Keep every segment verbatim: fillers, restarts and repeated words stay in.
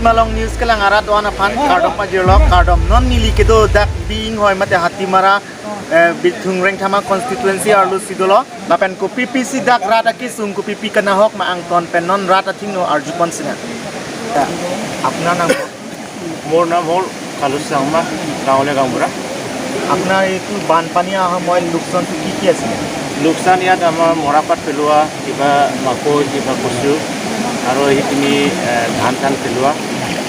Along news kelang arat do-an aphan kardom pajirlo, kardom. Non neli kedo dak Bi Inghoi mate Hatimara, eh, Bithung Rengthama constituency arlo si dolo. Lapen kopi pisi dak rat akesung, kopi pi kanahok ma angton pen non rat athengno arjupon sinang. আপোনাৰ নাম? মোৰ নাম হ'ল কালুচ চাংমা, গাঁৱলীয়া গাঁওবুঢ়া। আপোনাৰ এইটো বানপানী অহা সময়ত লোকচানটো কি কি আছিলে? লোকচান ইয়াত আমাৰ মৰাপাট পেলোৱা, কিবা মাকৈ, কিবা কচু, আৰু সেইখিনি, এ, ধান চান পেলোৱা,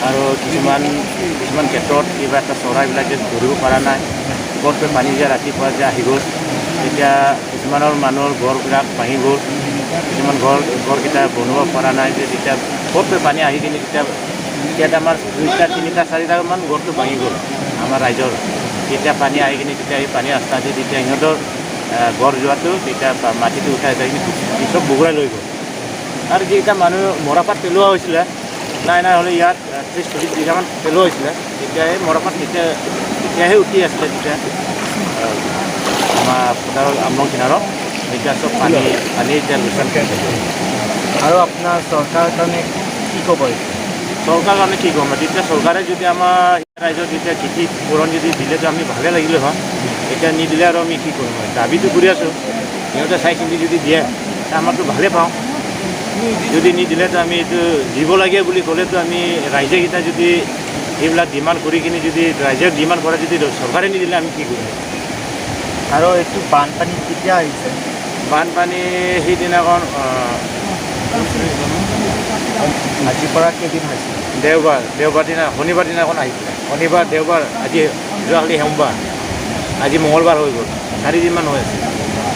আৰু কিছুমান, কিছুমান ক্ষেত্ৰত কিবা এটা চৰাইবিলাকে ধৰিব পৰা নাই। বৰকৈ পানী যে ৰাতিপুৱা যে আহি গ'ল, তেতিয়া কিছুমানৰ মানুহৰ ঘৰবিলাক ভাঙি গ'ল, কিছুমান ঘৰ, ঘৰকেইটা বনাব পৰা নাই যে, তেতিয়া বৰকৈ পানী আহি কিনে তেতিয়া, ইয়াত আমাৰ দুইটা, তিনিটা, চাৰিটামান ঘৰটো ভাঙি গ'ল আমাৰ ৰাইজৰ। তেতিয়া পানী আহি কিনে তেতিয়া এই পানী ৰাস্তা দি তেতিয়া সিহঁতৰ, আহ, ঘৰ যোৱাটো তেতিয়া পা-, মাটিটো উঠাই উঠাই কিনে চব বগৰাই লৈ গ'ল। আৰু যিকেইটা মানুহ মৰাপাট পেলোৱা হৈছিলে, নাই নাই হ'লে ইয়াত, আহ, ত্ৰিশ চল্লিশ বিঘামান পেলোৱা হৈছিলে। তেতিয়া এই মৰাপাট তেতিয়া, তেতিয়াহে উঠি আছিলে তেতিয়া, আহ, আমাৰ পথাৰৰ আমলং কিনাৰত। এতিয়া চব পানী, পানী এতিয়া লোকচান কৰিছে। আৰু আপোনাৰ চৰকাৰৰ কাৰণে কি ক'ব? চৰকাৰৰ কাৰণে কি ক'ম? তেতিয়া চৰকাৰে যদি আমাৰ ৰাইজক যেতিয়া খেতি পূৰণ যদি দিলেতো আমি ভালে লাগিলে হয়। এতিয়া নিদিলে আৰু আমি কি কৰিম? দাবীটো কৰি আছোঁ। সিহঁতে চাই চিন্তি যদি দিয়ে, তে আমাৰতো ভালে পাওঁ। যদি নিদিলেতো আমি এইটো দিব লাগে বুলি ক'লেতো আমি ৰাইজে কেইটা যদি এইবিলাক ডিমাণ্ড কৰি কিনে যদি ৰাইজে ডিমাণ্ড কৰে যদি চৰকাৰে নিদিলে আমি কি কৰিম? আৰু এইটো বানপানী কেতিয়া আহিছে? বানপানী সেইদিনাখন, আহ, আজিৰ পৰা কেইদিন হৈছে? দেওবাৰ, দেওবাৰ দিনা, শনিবাৰ দিনাখন আহিছিলে। শনিবাৰ, দেওবাৰ, আজি যোৱাকালি সোমবাৰ, আজি মঙলবাৰ হৈ গ'ল, চাৰিদিনমান হৈ আছে।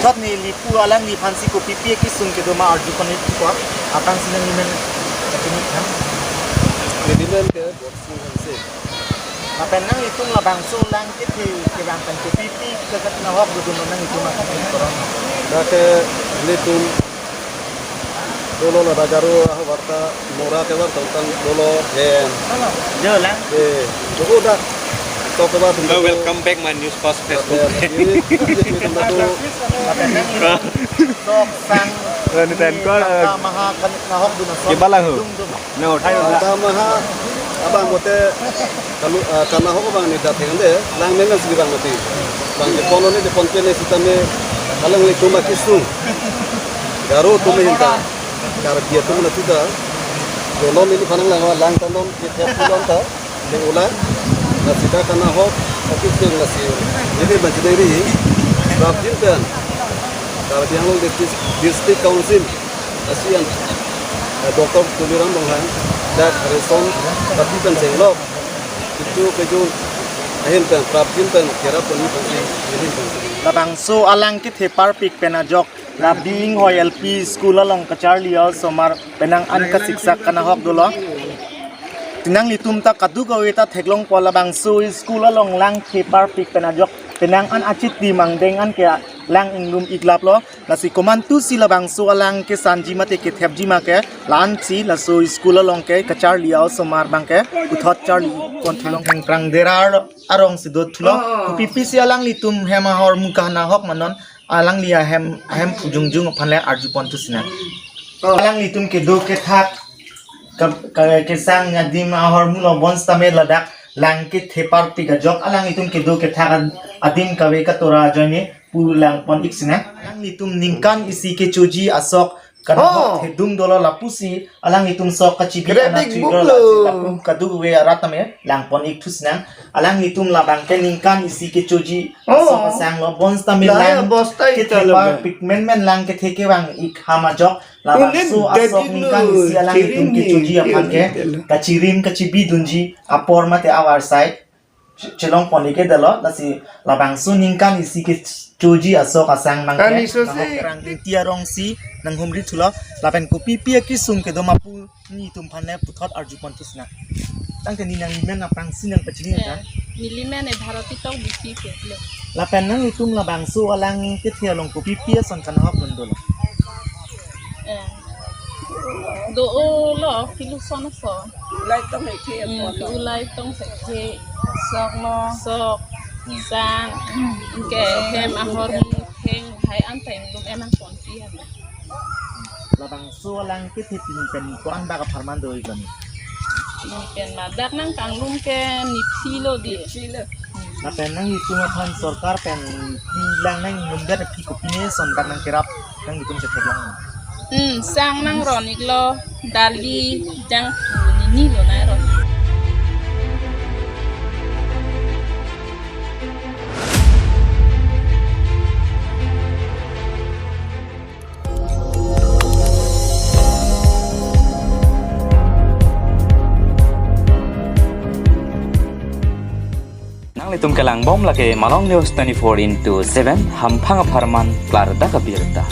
Sot neli pu alangliphan si kopi pi akesung kedo ma arjupon ik ko, aphrang si nangli men kachini tha. Neli men ke Borsing Hanse. Lapen nanglitum labangso alang kethe kevang pen kopi pi kekanahok dodun nanglitum akan koron? Dak ke nelitum dolo ladak Garo ahavar ta mora kevar tongtang dolo hem. Jo lang. Eh, jo dak. Tok kevar tongtang. Welcome back my news post Facebook. Ini, ini, ini, ini, ini, Sok sang. Eh, ni ten ko, eh, Kata maha kan nahok dun sok. Kibalang ho. Dung dung. No, Ayo, Kata maha abang bote kalu, eh, kanahok abang ni dat hende lang mengan sigi bang mati. Bang je kono ni je ponpe ni sitame alanglitum akesung. Garo atum ahin ta, Karbi atum na tuta. Jolom ili phanang lang lang tanon ke thep pulon ta. Deng ulang, lasi dak kanahok, oke, deng lasi. Jadi banjiri, Prapjin pen, Karbi Anglong District, District Council, asian, eh, Doctor Tuliram Ronghang, dak reson, Prapjin pen senglok, itu kejun, ahin pen, Prapjin pen, kerap pen, pen, pen, pen. Labangso alang kethe parpik pen ajok, la Bi Inghoi L P School along kacharli osomar penang an kasiksak kanahok dolo. Te nanglitum ta kadokave ta theklongpo labangso school along lang kethe parpik pen ajok penang an achitim angdeng an ke lang inglum iklaplo. Lasi komantu si labangso alang kesanji mate kethepji ma ke la-an si laso school along ke kacharli osomar abang ke puthot charli pon thulong. Kangkrang derar arong si do thulo. Oh. Kopi pi si alanglitum hem ahormu kanahok ma non alangli ahem, ahem pujungjung aphan le arjupon thu sinang. Oh. Alanglitum kedo kethak ke, ke, kesang adim ahormu lo bonsitame ladak lang kethe parpik ajok alanglitum kedo kethak ad-, adim kave katora ajoine pu langpon ik sinang. Alanglitum ningkan isi kechoji asok kanahok, oh, thedung dolo lapusi alanglitum sok kachibi, kredit ana buk thuidor lo. Lasi lapu kadokave arat tame langpon ik thu sinang. Alanglitum labang ke ningkan isi kechoji, oh, asok asang lo bonsitame la lang ya bosta kethe ita lo parpik menmen lang kethe kevang ik ham ajok labangso asok ningkan isi alanglitum kechoji aphan ke kachirim kachibi dunji apor mate avarsai che-, chelongpon ik ke dolo, lasi labangso ningkan isi kechoji asok asang abang ke. Ani so se. Nahok rang ti arong si nanghumri thulo, lapen kopi pi akesung kedo ma pu nelitum aphan le puthot arjupon thu sinang. Tangte neli nangli men aphrang si nangpachini ta. Eh, neli men e Bharati Tokbi Pi ke le. Lapen nanglitum labangso alang kethe along kopi pi ason kanahok dun dolo? Eh. Do-o lo, kilu son ason. Ulai tong thekthe. Hmm, apon lo. Ulai tong thekthe. Sok lo. Sok. Sang. Ke hem ahormu theng hai an ta inglum enang ponpi han. Labangso alang kethe pini pen ko-an bak apharman do ik kami? Pen ladak nangkanglum ke nipsi lo di. Lapen nanglitum aphan sorkar pen kelang nangnumdet aphi kopine ason dak nangkerap nanglitum chetheklong? Hmm, sang nangron iklo, dali jangthu nini lo nangron. Nanglitum kelangbom lake Malong News twenty-four into seven, hamphang apharman klardak abirta.